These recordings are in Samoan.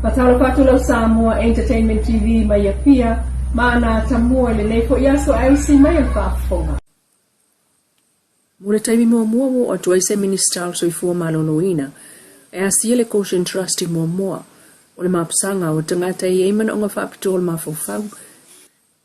Faatalofa atu lau Samoa Entertainment TV mai Apia ma ana atamua i lenei foi aso ae usi mai o le faafofoga. Mo le taimi muamua ua oo atu ai se Minisita o le Soifua Maloloina e asia le Goshen Trust i muamua o le mapusaga o tagata e i ai manaoga faapitoa o le mafaufau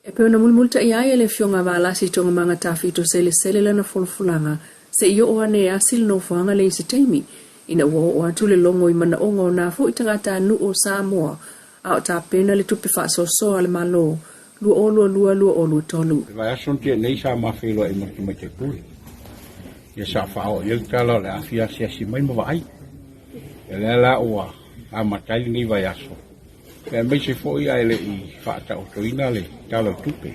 E pei ona mulimulitaia ai e le Afioga a Valasi Togamanga Tafito Selesele lana folafolaga se i oo ane e asi le nofoaga lea i se taimi ina ua oo atu le logo i manaoga o nā foi tagatanuu o Samoa a o tapena le tupe faasoasoa a le Malo 2022/2023. Le vaiaso na tea nei sa ma feiloai ma le Tamaitai Pule. Ia sa faaoo i ai le tala o le a fia asiasi mai ma vaai. Ia lea la ua amata ai lenei vaiaso. Aemaise foi ae le i faataotoina le Tala o le Tupe.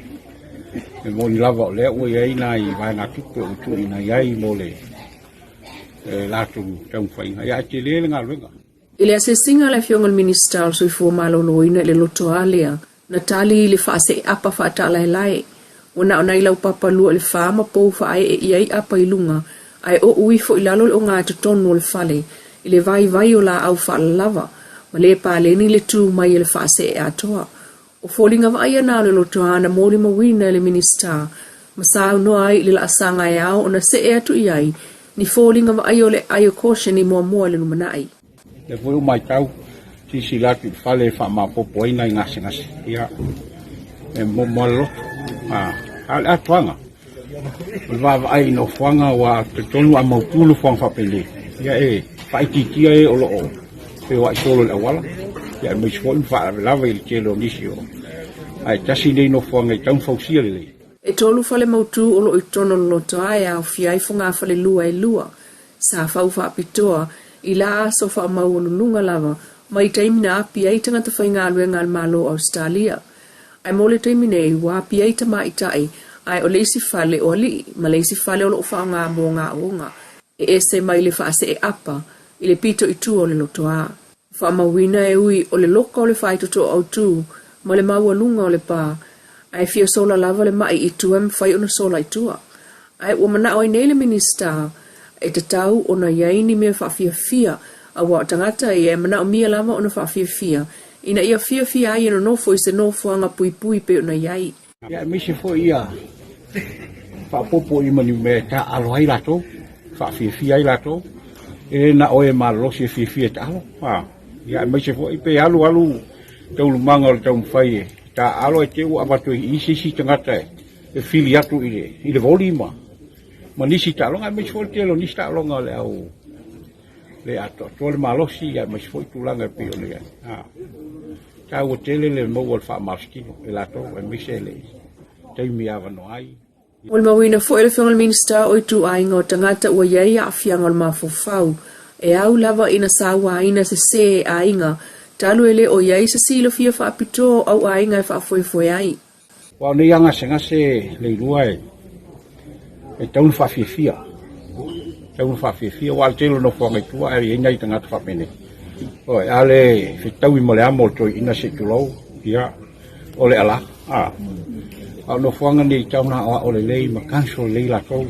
E moni lava o lea ua i ai nai vaegatupe ua tuuina i ai mo le latou taumafaiga, ae tele le galuega. I le asiasiga a le Afioga i le Minisita o le Soifua Maloloina i le lotoa lea, na tali i le faaseeapa faataalaelae, ua na o nai laupapa 2 i le 4 ma pou faaee i ai apa i luga ae oʻu ifo i lalo le ogatotonu o le fale i le vaivai o laau faalalava ma le paleni le tu mai e le faasee atoa. O foliga vaaia na o le lotoa na molimauina e le Minisita ma saunoa ai i le laasaga e ao ona see atu i ai ni foliga vaaia o le aai o Caution i muamua i le lumanai. Lea foi ua matau, silasila atu i le fale e faamaopoopo ai nai gasegase, ia, e momoa le loto. A, a o le atoaga, o le vaavaai i nofoaga aua talitonu a mautu nofoaga faapenei, ia e faaitiitia e o lo o feoai solo i le auala, ia aemaise foi ma faalavelave i le tele o nisi o, ae tasi lenei nofoaga e tatau ona fausia lelei. E tolu fale mautu o lo o i totonu o le lotoa e aofia ai fogafalelua e lua, Sa fau faapitoa i la aso faamaualuluga lava mai taimi na api ai tagata faigaluega a le Malo o Ausetalia. Ae mo le taimi nei, ua api ai tamaitai, ae o le isi fale o alii ma le isi fale o lo o faaaoga mo gaoga e ese mai le faasee apa i le pito i tua o le lotoa. Faamauina e ui o le loka o le faitotoa autu ma le maualuga o le pa, ae fia sola lava le ma'i i tua e mafai ona sola i tua. Ae ua mana'o ai nei le Minisita e tatau ona i ai ni mea faafiafia aua o tagata ia e manaomia lava ona faafiafia ina ia fiafia ai e nonofo i se nofoaga puipui pei ona i ai. Ia aemaise foi ia faaopoopo i ma ni mea e taaalo ai latou, faafiafia ai latou. E le na o e malolosi e fiafia e taalo. A, ia aemaise foi pe alu alu taualumaga o le taumafai e taaalo ae te i ua avatu i i se isi tagata e fili atu i le, i le voli ma, ma nisi taaloga, aemaise foi le tele o nisi taaloga o le au le atoatoa le malosi, aemaise foi tulaga e pei ona i ai. A, taua tele le maua o le faamalositino e latou, aemaise le taimi e avanoa ai. Molimauina foi e le Afioga i le Minisita o Ituaiga o Tagata ua i ai aafiaga o le mafaufau e au lava ina sauaina sese e aiga talu e le o i ai se silafia faapitoa o auaiga e faafoefoe ai. Aua o nei a gasegase leilua e e tatau ona faafiafia, tatau ona faafiafia aua o le tele o nofoaga i tua ae i ai nai tagata faapenei. Oi, a le fetaui ma le amo o le toeaina se i tulou, ia, o le ala, a. A o nofoaga nei e tatau ona aoao lelei ma counsel lelei latou.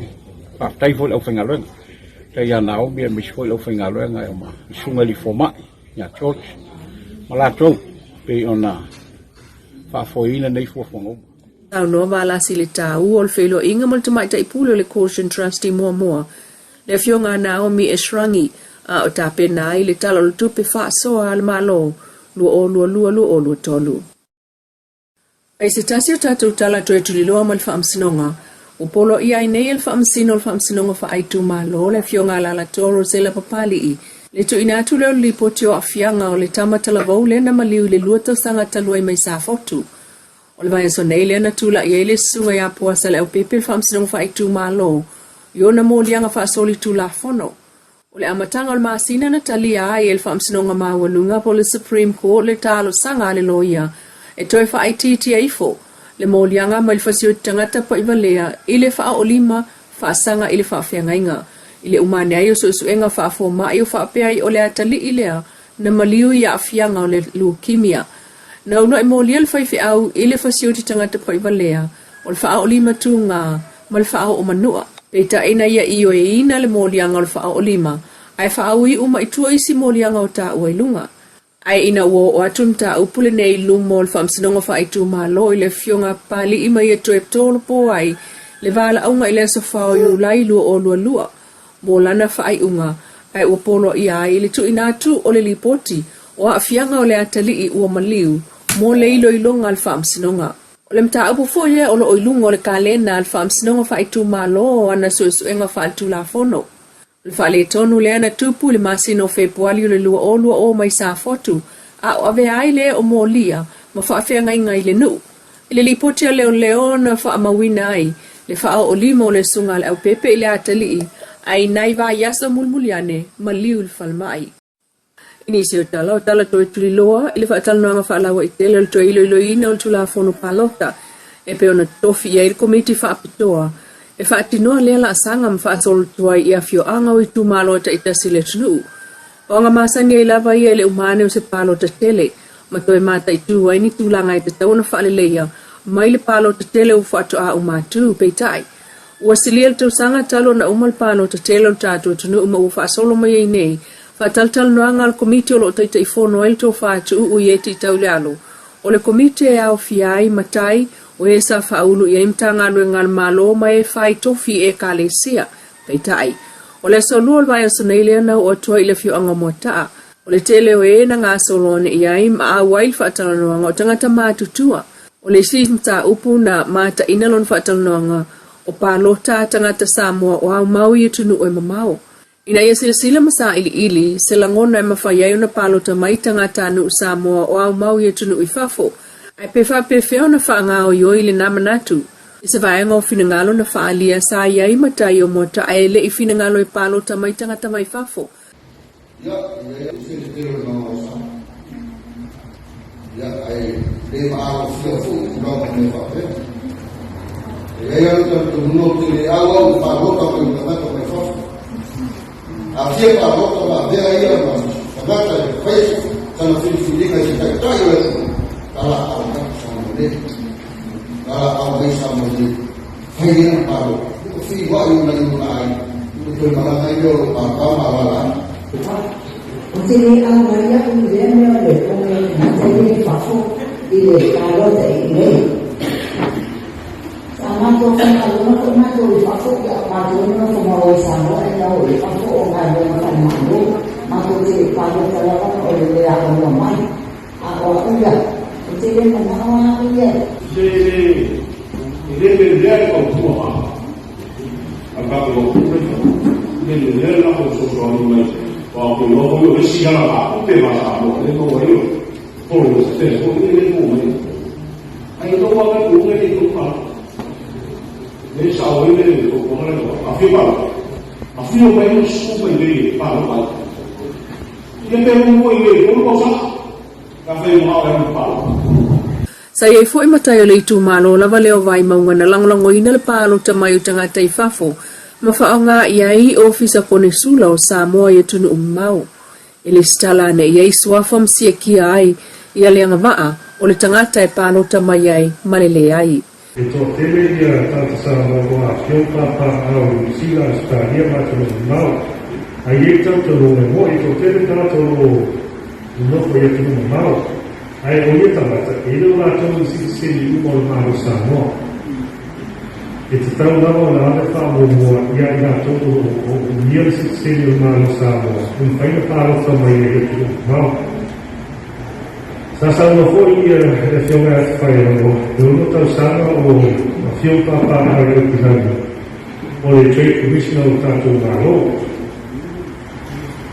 Faafetai foi i le aufaigaluega, faafetai ia Naomi aemaise foi le aufaigaluega e oma le susuga i le fomai ia George ma latou pei ona faafoeina nei fuafuaga uma. Saunoa Valasi i le taua o le feiloaiga ma le Tamaitai Pule o le Caution Trust i muamua, le Afioga a Naomi Eshraghi, a o tapena ai le Tala o le Tupe Faasoa a le Malo 2022/2023. I se tasi o tatou tala toe tuliloa ma le Faamasinoga, ua poloaia ai nei e le Faamasino o le Faamasinoga Faaitumalo, le Afioga a Alaalatoa Rosella Papali'i, le tuuina atu lea o le lipoti o aafiaga o le tama talavou lea na maliu i le lua tausaga talu ai mai Safotu. O le vaiaso nei lea na tulai ai le Susuga ia Poasa Leaupepe i le Faamasinoga Faaitumalo i ona moliaga faasolitulafono. O le amataga o le masina na talia ai e le Faamasinoga Maualuga po o le Supreme Court le talosaga a le loia e toe faaitiitia ifo le moliaga mai le fasioti tagata paivalea i le faaoolima faasaga i le faafeagaiga i le uma ane ai o suesuega faafomai o faapea ai o le atalii lea na maliu i aafiaga o le leukemia. Na uluai molia le faifeau i le fasioti tagata paivalea o le faaoolima tuga ma le faaoomanua. Peitai na ia ioeina le moliaga o le faaoolima ae faaui uma i tua isi moliaga o taua i luga. Ae ina ua oo atu le mataupu lenei i luma o le Faamasinoga Faaitumalo i le Afioga a Papalii ma ia toe tolopo ai le valaauga i le aso 4 o Iulai 2022 mo lana faaiuga, ae ua poloaia ai le tuuina atu o le lipoti o aafiaga o le atalii ua maliu mo le iloiloga a le Faamasinoga. O le mataupu foi lea o lo o i luga o le kalena a le Faamasinoga Faaitumalo o ana suesuega faaletulafono. O le faaletonu lea na tupu i le masina o Fepuali o le 2020 mai Safotu, a o avea ai le o molia ma faafeagaiga i le nuu. I le lipoti a leoleo na faamauina ai le faaoolima o le susuga a Leaupepe i le atalii, ae i nai vaiaso mulimuli ane, maliu i le falemai. I nisi o tala, o tala toe tuliloa i le faatalanoaga faalauaitele o le toe iloiloina o le Tulafono Palota e pei ona tofi i ai le Komiti Faapitoa e faatinoa lea laasaga ma faasolotuai i afioaga o itumalo taitasi o le atunuu. O aga masani ai lava ia i le uma ane o se palota tele ma toe mataitu ai ni tulaga e tatau ona faaleleia mai le palota tele ua faatoa uma atu. Peitai, ua silia le tausaga talu ona uma le palota tele o le tatou atunuu ma ua faasolo mai ai nei faatalatalanoaga a le Komiti o lo o Taitaifono ai le Tofa Tuuu Ieti Taulealo. O le Komiti e aofia ai matai o e sa faaulu i ai Matagaluega a le Malo ma e fai tofi i Ekalesia. Peitai, o le aso Lua o le vaiaso nei lea na oo atu ai i le afioaga o Moataa. O le tele o e na gasolo ane i ai ma auai i le faatalanoaga o tagata matutua. O le isi mataupu na mataina lona faatalanoaga, o palota a tagata Samoa o aumau i atunuu e mamao. Ina ia silasila ma sailiili se lagona e mafai ai ona palota mai tagatanuu Samoa o aumau i atunuu i fafo, ae pe faapefea ona faagaoioi lena manatu. I se vaega o finagalo na faaalia sa i ai matai o Moataa e le i finagalo e palota mai tagata mai fafo. Ia, e i ai se tele o le mamaosa. Ia, ae le maalofia foi i tulaga o mea faapea. E i ai lava le talitonuga ou te le auau i palota mai tagata mai fafo. A fia palota ma avea ia ma tagata e faia sana filifiliga i se taitai o le atunuu, talaau mai Samoa nei. Talaau mai Samoa nei. Fai ia na palota. Ua feioai o nai ona aiga. Ua toe malaga ai lea o lou pāpā ma alaala ai. Ou te le auai aku i lea mea o le omai o tagata ia i fafo i le palota i inei. Sa matou faigaluega foi matou i fafo, ia o matou e nonofo mau i Samoa e nao i fafo o galuega falemalo, matou te palota lava ona o le le aoga mai. A o a'u ia, ou te le mana'o a a'u ia. Se e le lelea le fautua a le tatou aupule, e le lelea le latou fesoasoani mai, aua ou te iloa foi o le isi alagatupe ma Samoa lea e maua ai o foreigners tele foi ia lea e maua mai ai. Ae i lou lava talitonuga e le i tatau ona palota. Lea e sao ai le fautuaga lea na avatu, a fia palota, afio mai ma susu mai i inei e palota ai. Ia pe muamua i le 3 tausaga, pe afai e manao e alu i le palota. Sa i ai foi matai o le itumalo lava lea o Vaimauga na lagolagoina le palota mai o tagata i fafo ma faaaoga i ai Ofisa Konesula o Samoa i atunuu mamao. E lesitala ane i ai suafa ma siakia ai ia le agavaa o le tagata e palota mai ai ma le leai. E toatele ia tagata Samoa ua afio pāpāʻau i Niu Sila, Ausetalia ma atunuu mamao. A i ai talitonuga e moʻi, e toatele tagata o lo o nonofo i atunuu mamao, ae o ia tagata, e le o latou i sitiseni uma o le Malo Samoa. E tatau lava ona ave faamuamua ia i latou o lo o umia le sitiseni o le Malo Samoa e mafai ona palota mai ai i atunuu mamao. Sa saunoa foi le Afioga ia Tafaiaono, e ono tausaga o afio Pāpā i Aukilani, o le Trade Commissioner o le tatou Malo.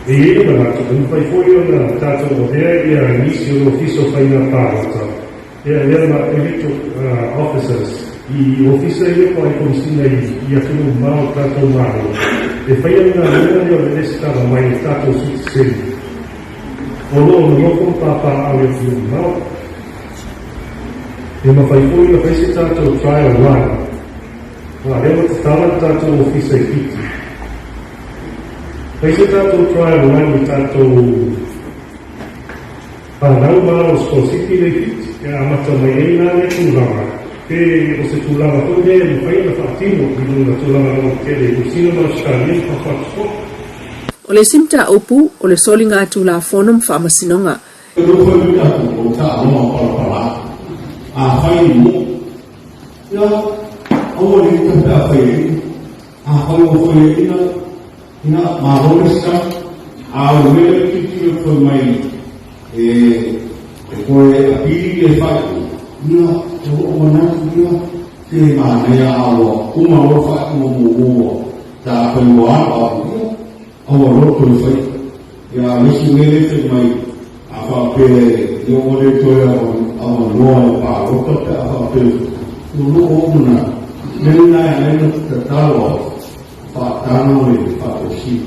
E i ai le manatu, e mafai foi ona tatou avea ia nisi o le Ofisa o Faiga Palota e avea ma Electoral Officers i ofisa ia po o Komesina i atunuu mamao o le tatou Malo e faia le galuega lea o le resitala mai o tatou sitiseni. O lo o nonofo ma pāpāʻau i atunuu mamao. E mafai foi ona fai se tatou trial run, a lea ua tatala le tatou ofisa i Fiti. Fai se tatou trial run i tatou fanau ma alo sikolasipi lea i Fiti, e amata mai ai la lea tulaga, pe o se tulaga foi lea e mafai ona faatino i lona tulaga lautele i Niu Sila ma Ausetalia ma fafo atu foi. O le isi mataupu, o le soligatulafono ma faamasinoga. Lea foi le tatou o taaloga palapala. Afai ni moʻo, ia, aua ne i ita pe a faiaina. Afai ua faiaina, ia, malo le sitala. A o le mea lea ou te tilotilo atu fai mai e, e toe apili le faaiuga, ia, o lou manatu ia, se manaia a ua uma loa le faaiuga muamua ua ta fai ua alo atu, ia, Aua loa toe faia. Ia a o le isi mea lea e fai mai, a faapea ia ua le toe avanoa e palota pe a faapea ua loo ou manatu, mea lena e ala ai ona tatalo atu, faataga le faatosina.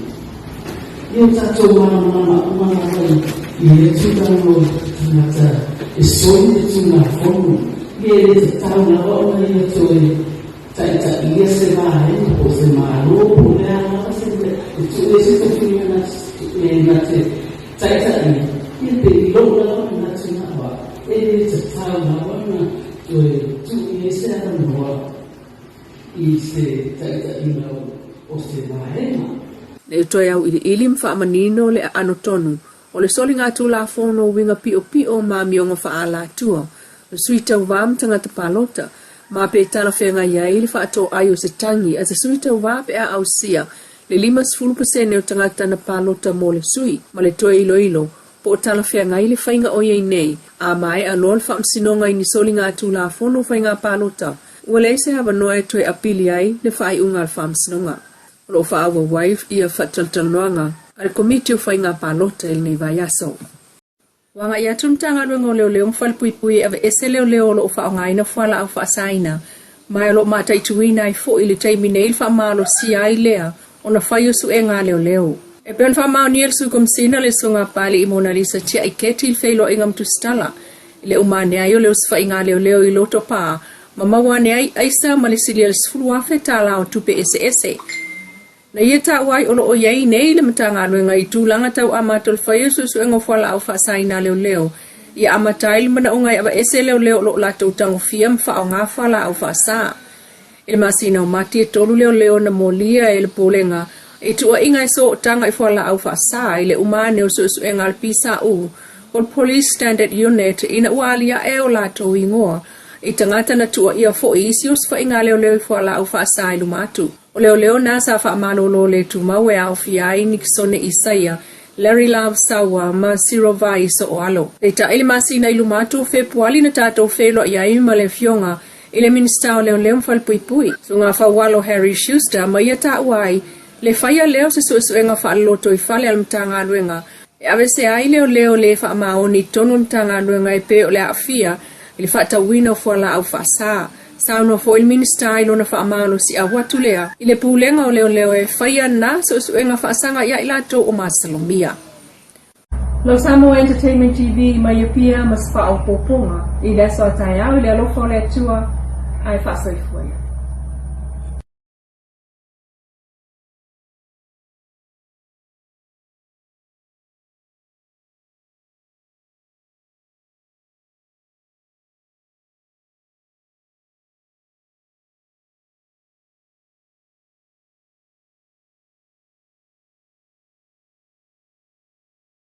Ia tatou malamalama uma lava i lea tulaga o le tagata e soli le Tulafono, ia e le tatau lava ona ia toe Taitaia se vaega po o se Malo po o le a lava se mea e tuu ai se tofiga na te taitaia, ia pe i lou lava manatu na au, e le tatau lava ona toe tuu i ai se avanoa i se taitaiga o se vaega. Nei toe auiliili ma faamanino le aano tonu o le soligatulafono uiga piopio ma amioga faaalatua, o sui tauva ma tagata palota, ma pe talafeagai ai le faatoai o se tagi a se sui tauva pe a ausia le 50% o tagata na palota mo le sui, ma le toe iloilo po o talafeagai le faiga o i ai nei a maea loa le faamasinoga i ni soligatulafono faiga palota, ua leai se avanoa e toe apili ai le faaiuga a le faamasinoga. O lo o faaauau ai ia faatalatalanoaga a le Komiti o Faiga Palota i lenei vaiaso. Ua agai atu le Matagaluega o Leoleo ma Falepuipui e aveese leoleo o lo o faaaogaina fualaau faasaina, ma o lo o mataituina ai foi i le taimi nei le faamalosia ai lea ona fai o suega a leoleo. E pei ona faamaonia e le Sui Komesina le Susuga a Papalii Monalisa Tiai Keti i le feiloaiga ma Tusitala i le uma ane ai o le osofaiga a leoleo i Lotopa ma maua ane ai aisa ma le silia i le $10,000 o tupe eseese. Na ia taua ai o lo o i ai nei le Matagaluega i tulaga tau amata o le fai o suesuega o fualaau faasaina a leoleo ia amata ai le manaoga e aveese leoleo o lo o latou tagofia ma faaaoga fualaau faasa. I le masina o Mati e tolu leoleo na molia e le Pulega i tuuaiga e sootaga i fualaau faasa i le uma ane o suesuega a le PSU po o le Police Standard Unit ina ua aliae o latou igoa i tagata na tuuaia foi i isi osofaiga a leoleo i fualaau faasa i luma atu. O leoleo na sa faamalolo le tumau e aofia ai Nikisone Isaia, Larry Love Saua ma Cyril Vai Sooalo. Peitai i le masina i luma atu o Fepuali na tatou feiloai ai ma le Afioga i le Minisita o Leoleo ma Falepuipui, Susuga Faualo Harry Schuster ma ia taua ai le faia lea o se suesuega faalolotoifale a le Matagaluega e aveese ai leoleo le faamaoni i totonu o le Matagaluega e pei o le aafia i le faatauina o fualaau faasa. Saunoa foi le Minisita i lona faamalosiau atu lea i le Pulega o Leoleo e faia na suesuega faasaga ia i latou o masalomia. Lo Samoa Entertainment TV mai Apia ma se faaopoopoga i le aso a taeao i le alofa o le Atua ae faasoifua ia.